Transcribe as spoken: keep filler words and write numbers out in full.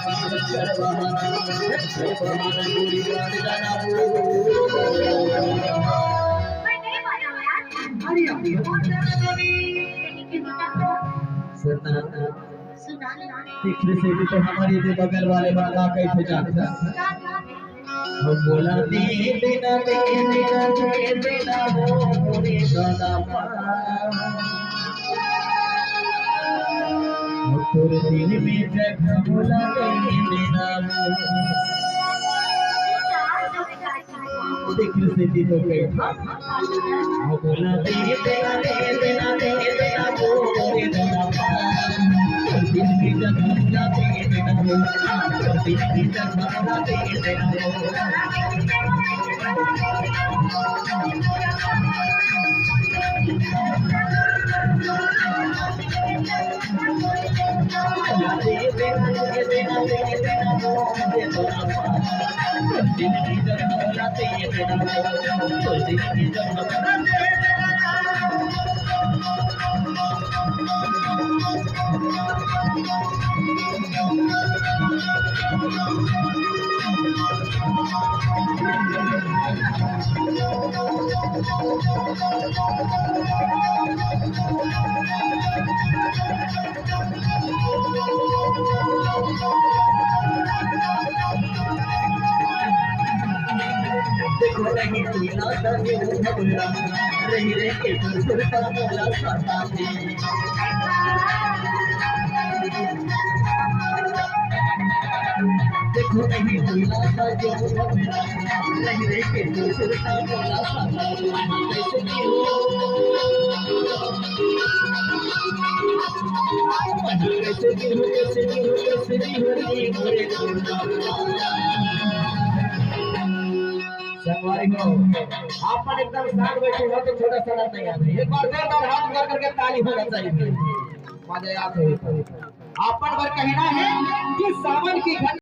मैं नहीं माना यार। अरे, अरे, अरे। सुनना। सुना ना। देख रे सेती तो हमर ये बगल वाले मन ला कइसे जानता। हम बोला दे देना, दे देना, दे देना हो मोरे दादा पान। तोर दिल में जगह बोला दे देना। देख रे सेती तो कही। बोला दे देना, दे देना, दे देना, बोले देना। दिल की जगह दे देना, दिल की जगह दे देना। देखो नहीं तू ना दबे हमरा, रही रही के तोर सुर का बोला खाता है। देखो नहीं तू ना दबे हमरा, रही रही के तोर सुर का बोला खाता है। कैसे की हो? कैसे की हो? कैसे की हो? कैसे की हो? संगवारी हो, आप मन एकदम शांत बैठे हो तो छोटा सा नहीं आता। एक बार जोरदार हाथ उठा करके ताली होना चाहिए। मजा आत होही। अपन बर कहना है कि सावन की घटना